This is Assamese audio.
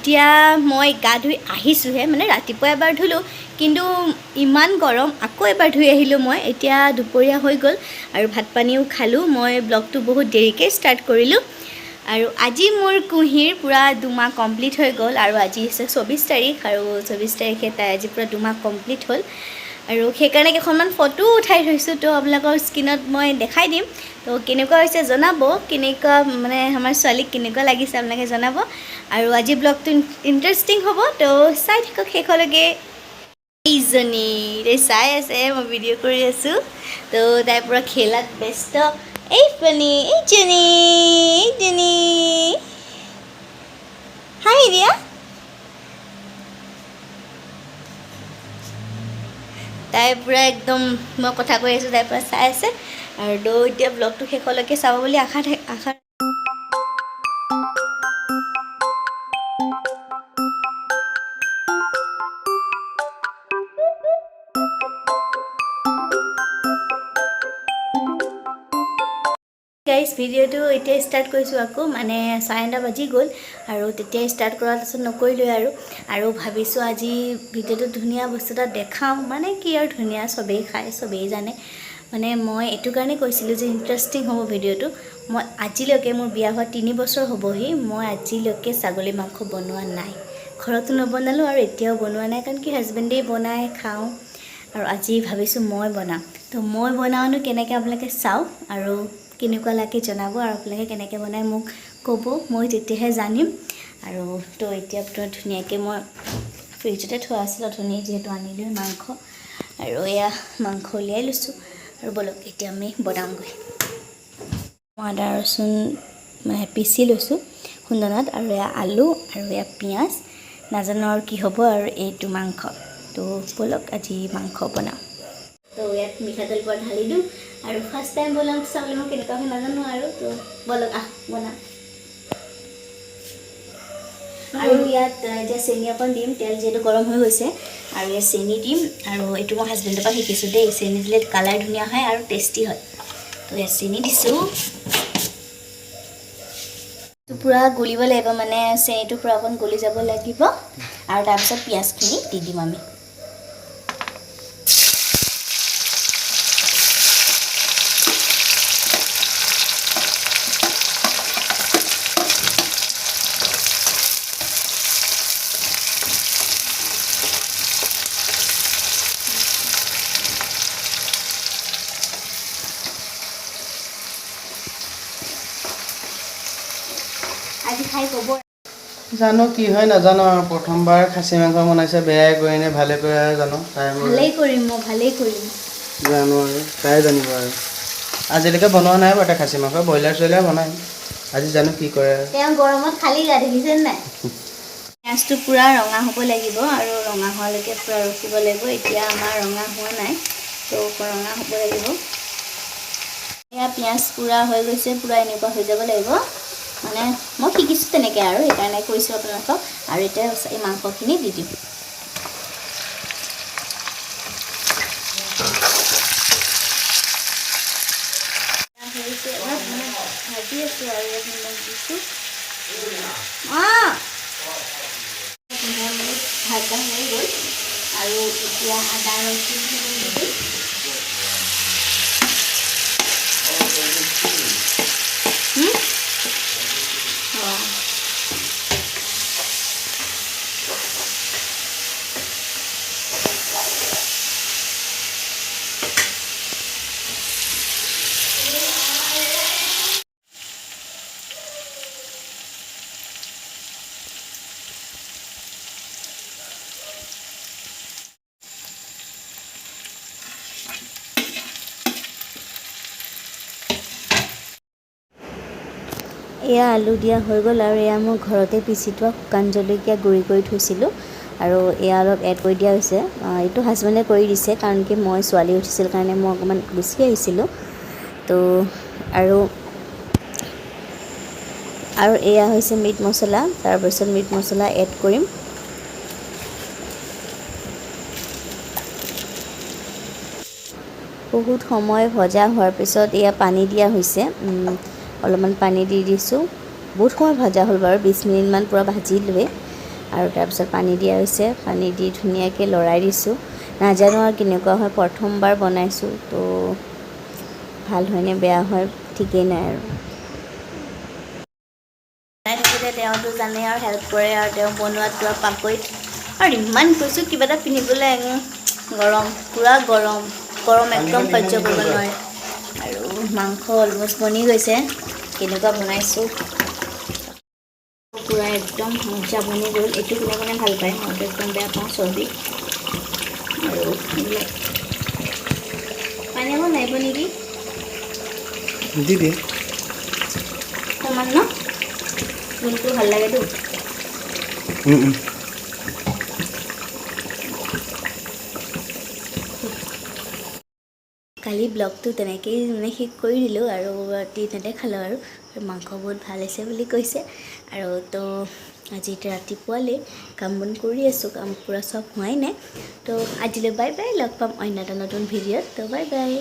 এতিয়া মই গা ধুই আহিছোঁহে, মানে ৰাতিপুৱা এবাৰ ধুলোঁ, কিন্তু ইমান গৰম আকৌ এবাৰ ধুই আহিলোঁ মই। এতিয়া দুপৰীয়া হৈ গ'ল আৰু ভাত পানীও খালোঁ। মই ব্লগটো বহুত দেৰিকৈ ষ্টাৰ্ট কৰিলোঁ। আৰু আজি মোৰ কুঁহিৰ পূৰা 2 মাহ কমপ্লিট হৈ গ'ল আৰু আজি হৈছে 24 তাৰিখ আৰু 24 তাৰিখে তাই আজি পূৰা 2 মাহ কমপ্লিট হ'ল আৰু সেইকাৰণে কেইখনমান ফটোও উঠাই থৈছোঁ। তো আপোনালোকৰ স্ক্ৰীণত মই দেখাই দিম। তো কেনেকুৱা হৈছে জনাব, কেনেকুৱা মানে আমাৰ ছোৱালীক কেনেকুৱা লাগিছে আপোনালোকে জনাব। আৰু আজি ব্লগটো ইণ্টাৰেষ্টিং হ'ব, তো চাই থাকক শেষলৈকে। এইজনী তাই চাই আছে, মই ভিডিঅ' কৰি আছোঁ। তো তাই পূৰা খেলাত ব্যস্ত। এই ফণি, এইজনী এইজনী, হাঁহি দিয়া। তাই পূৰা একদম মই কথা কৈ আছোঁ, তাই পূৰা চাই আছে। আৰু তো এতিয়া ব্লগটো শেষলৈকে চাব বুলি আশা। গাইজ, ভিডিঅ'টো এতিয়া ষ্টাৰ্ট কৰিছোঁ আকৌ, মানে 9:30 বাজি গ'ল আৰু তেতিয়া ষ্টাৰ্ট কৰাৰ পাছত নকৰিলোৱে আৰু। আৰু ভাবিছোঁ আজি ভিডিঅ'টোত ধুনীয়া বস্তু এটা দেখাওঁ, মানে কি আৰু ধুনীয়া, চবেই খায়, চবেই জানে। মানে মই এইটো কাৰণে কৈছিলোঁ যে ইণ্টাৰেষ্টিং হ'ব ভিডিঅ'টো। মই আজিলৈকে, মোৰ বিয়া হোৱা 3 বছৰ হ'বহি, মই আজিলৈকে ছাগলী মাংস বনোৱা নাই। ঘৰতো নবনালোঁ আৰু এতিয়াও বনোৱা নাই, কাৰণ কি হাজবেণ্ডেই বনায়, খাওঁ। আৰু আজি ভাবিছোঁ মই বনাম। তো মই বনাওঁনো কেনেকৈ আপোনালোকে চাওক আৰু কেনেকুৱা লাগে জনাব আৰু আপোনালোকে কেনেকৈ বনায় মোক ক'ব, মই তেতিয়াহে জানিম। আৰু তো এতিয়া পূৰা ধুনীয়াকৈ মই ফ্ৰিজতে থোৱা আছিল অথনি, যিহেতু আনিলোঁ মাংস, আৰু এয়া মাংস উলিয়াই লৈছোঁ। আৰু ব'লক, এতিয়া আমি বনামগৈ। মই আদা ৰচুন মানে পিচি লৈছোঁ খুন্দনাত আৰু এয়া আলু আৰু এয়া পিঁয়াজ, নাজানো আৰু কি হ'ব, আৰু এইটো মাংস। তো ব'লক, আজি মাংস বনাওঁ। তো ইয়াত মিঠাতেল পৰা ঢালি দিওঁ আৰু ফাৰ্ষ্ট টাইম বনাম, চাবলৈ মই কেনেকুৱা হয় নাজানো আৰু। তো ব'লক, আহ বনাম। আৰু ইয়াত এতিয়া চেনি অকণ দিম। তেল যিহেতু গৰম হৈ গৈছে আৰু ইয়াত চেনি দিম। আৰু এইটো মই হাজবেণ্ডৰ পৰা শিকিছোঁ দেই, চেনি দিলে কালাৰ ধুনীয়া হয় আৰু টেষ্টি হয়। তো ইয়াত চেনি দিছোঁ। পূৰা গলিব লাগিব, মানে চেনিটো পূৰা অকণ গলি যাব লাগিব আৰু তাৰপিছত পিঁয়াজখিনি দি দিম আমি। আজি খাই ক'ব। জানো কি হয় নাজানো আৰু। প্ৰথমবাৰ খাচী মাংস বনাইছে, বেয়াই কৰে নে ভালে কৰে আৰু জানো তাই মোৰ। ভালেই কৰিম, মই ভালেই কৰিম। জানো আৰু তাই জানিব। আৰু আজিলৈকে বনোৱা নাই বাৰু তাই খাচী মাংস, ব্ৰইলাৰ চইলাৰ বনায়। আজি জানো কি কৰে আৰু। তেওঁ গৰমত খালী গা দেখিছে নাই? পিঁয়াজটো পূৰা ৰঙা হ'ব লাগিব আৰু ৰঙা হোৱালৈকে পূৰা ৰখিব লাগিব। এতিয়া আমাৰ ৰঙা হোৱা নাই, তো ৰঙা হ'ব লাগিব। এয়া পিঁয়াজ পূৰা হৈ গৈছে, পূৰা এনেকুৱা হৈ যাব লাগিব। মানে মই শিকিছোঁ তেনেকৈ আৰু সেইকাৰণে কৈছোঁ আপোনালোকক। আৰু এতিয়া এই মাংসখিনি দি দিম। হৈছে, অলপ মানে ভাজি আছোঁ আৰু ইয়াত নিমখ দিছোঁ। 15 মিনিট ভাজা হৈ গ'ল আৰু এতিয়া আদা ৰচুনখিনি দি দিম। অঁ। এয়া আলু দিয়া হৈ গ'ল আৰু এয়া মই ঘৰতে পিচি থোৱা শুকান জলকীয়া গুড়ি কৰি থৈছিলোঁ আৰু এয়া অলপ এড কৰি দিয়া হৈছে। এইটো হাজবেণ্ডে কৰি দিছে, কাৰণ কি মই ছোৱালী উঠিছিল কাৰণে মই অকণমান গুচি আহিছিলোঁ। তো আৰু আৰু এয়া হৈছে মিট মছলা। তাৰপিছত মিট মছলা এড কৰিম। বহুত সময় ভজা হোৱাৰ পিছত এয়া পানী দিয়া হৈছে। অলপমান পানী দি দিছোঁ। বহুত সময় ভজা হ'ল বাৰু, 20 মিনিটমান পূৰা ভাজিলোৱেই। আৰু তাৰপিছত পানী দিয়া হৈছে। পানী দি ধুনীয়াকৈ লৰাই দিছোঁ। নাজানো আৰু কেনেকুৱা হয়, প্ৰথমবাৰ বনাইছোঁ, তো ভাল হয়নে বেয়া হয় ঠিকেই নাই। আৰু বনাই থাকোঁতে তেওঁতো জানে আৰু হেল্প কৰে আৰু তেওঁ বনোৱাত পূৰা পাকৈত। আৰু ইমান কৈছোঁ কিবা এটা পিন্ধিবলৈ, গৰম, পূৰা গৰম গৰম, একদম সহ্য কৰিব নোৱাৰে। আৰু মাংস অলমষ্ট বনি গৈছে। কেনেকুৱা বনাইছোঁ, পূৰা একদম মজা বনি গ'ল। এইটো কোনে কোনে ভাল পায়? মইতো একদম বেয়া পাওঁ চৰ্বি আৰু এইবিলাক। পানী অকণ লাগিব নেকি? দি দিয়ে। অকণমান ন, জোলটো ভাল লাগেতো। কালি ব্লগটো তেনেকেই মানে শেষ কৰি দিলোঁ আৰু ৰাতি নেদেখালোঁ। আৰু মাংস বহুত ভাল হৈছে বুলি কৈছে। আৰু তো আজি এতিয়া ৰাতিপুৱালেই, কাম বন কৰি আছোঁ, কাম পূৰা চব হোৱাই নাই। তো আজিলৈ বাই বাই, লগ পাম অন্য এটা নতুন ভিডিঅ'ত। তো বাই বাই।